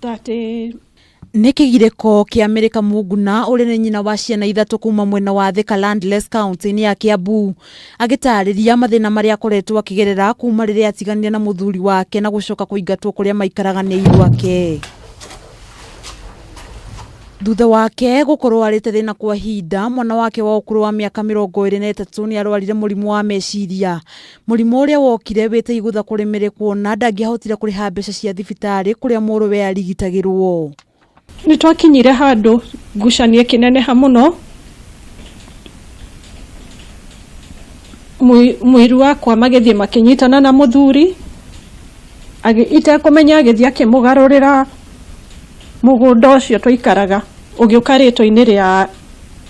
30. Nĩ kĩgirĩko kĩa Mary Kamunguna ũrĩa nĩ nyina wa ciana ithatũ kuma mwena wa Thika Landless kaunti-inĩ ya Kiambu agĩtarĩria mathĩna marĩa akoretwo akĩgerera kuma rĩrĩa atiganire na mũthuri wake na gũcoka kũingatwo kũrĩa maikaraga nĩ airũ ake. Thutha wake gũkorwo arĩte thĩna kwa ihinda, mwana wake wa ũkũrũ wa mĩaka 23 nĩ arwarire mũrimũ wa meciria. Mũrimũ ũrĩa wokire wĩta igũtha kũrĩ Mary kuona ndangĩahotire kũrĩha mbeca cia thibitarĩ kũrĩa mũrũwe arigitagĩrwo. Nĩ twakinyire handũ ngucanio ĩkĩneneha mũno, mũiru wakwa magĩthiĩ makĩnyitana na mũthuri, itekũmenya agĩthiĩ akĩmũgarũrĩra mũgũnda ũcio twaikaraga, ũgĩũka rĩtwa-inĩ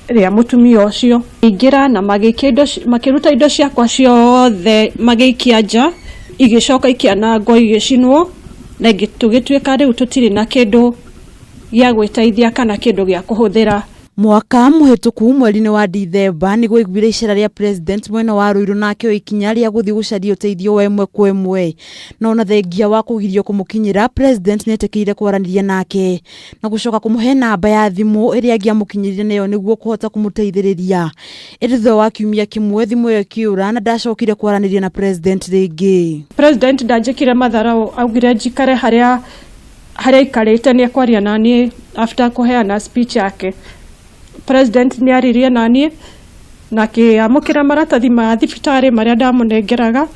rĩa mũtumia ũcio. Ingĩra na magĩikia indo, makĩruta indo ciakwa ciothe magĩikia nja, igĩcoka ikĩanangwo igĩcinwo, na tũgĩtuĩka rĩu tũtirĩ na kĩndũ gĩa gwĩteithia kana kĩndũ gĩa kũhũthĩra. Mwaka mũhĩtũku mweri-inĩ wa Dithemba nĩguo aiguire icera rĩa president mwena wa Ruiru na akĩoya ikinya rĩa gũthiĩ gũcaria ũteithio wa ĩmwe kwa ĩmwe. Na ona thengia wa kũgirio kũmũkinyĩra, president nĩetĩkĩrire kwaranĩria nake na gũcoka kũmũhe namba ya thimũ ĩrĩa angĩamũkinyĩrire nayo nĩguo kũhota kũmũteithĩrĩria. Ĩndĩ thutha wa kiumia kĩmwe thimũ ĩyo ĩkĩũra na ndacokire kwaranĩria na president rĩngĩ. President ndanjĩkire matharau, augire njikare harĩa aikarĩte nĩ ekwaria na niĩ after kũheana speech yake. President nĩ aririe na niĩ na akĩamũkĩra maratathi ma thibitarĩ marĩa ndamũnengeraga,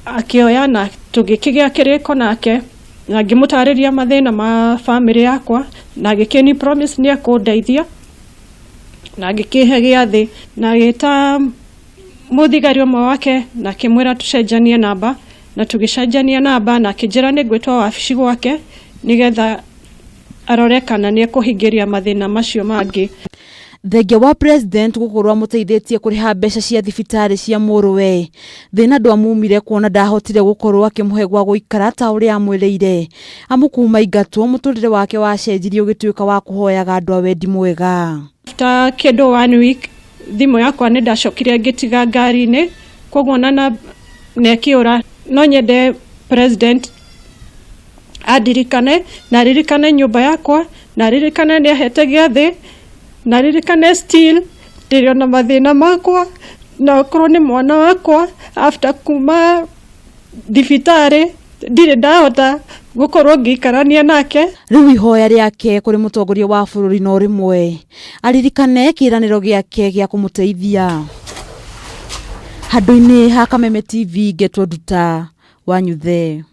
akĩoya na tũgĩkĩgĩa kĩrĩko nake na ngĩmũtarĩria mathĩna ma family yakwa, na agĩkĩni promise nĩ ekũndeithia na agĩkĩhe gĩathĩ, na agĩta mũthigari ũmwe wake na akĩmwĩra tũcenjanie namba, na tũgĩcenjania namba na akĩnjĩra nĩ ngwĩtwo wabici gwake nĩgetha arore kana nĩ ekũhingĩria mathĩna macio mangĩ. Thengia wa president gũkorwo amũteithĩtie kũrĩha mbeca cia thibitarĩ cia mũrũwe, thĩna ndwamumire kuona ndahotire gũkorwo akĩmũhe gwa gũikara ta ũrĩa amwĩrĩire. Amu kuma aingatwo mũtũrĩre wake wacenjirie ũgĩtuĩka wa kũhoyaga andũ a wendi mwega. After kĩndũ 1 week thimũ yakwa nĩ ndacokire ngĩtiga ngari-inĩ, koguo na na ĩkĩũra. No nyende president andirikane na aririkane nyũmba yakwa, na aririkane nĩ ahete gĩathĩ, na aririkane still ndĩrĩ ona mathĩna makwa, na okorwo nĩ mwana wakwa after kuma thibitarĩ ndirĩ ndahota gũkorwo ngĩikarania nake. Rĩu ihoya rĩake kũrĩ mũtongoria wa bũrũri no rĩmwe, aririkane kĩĩranĩro gĩake gĩa kũmũteithia. Handũ-inĩ ha Kameme TV ngetwo Nduta Wanyuthe.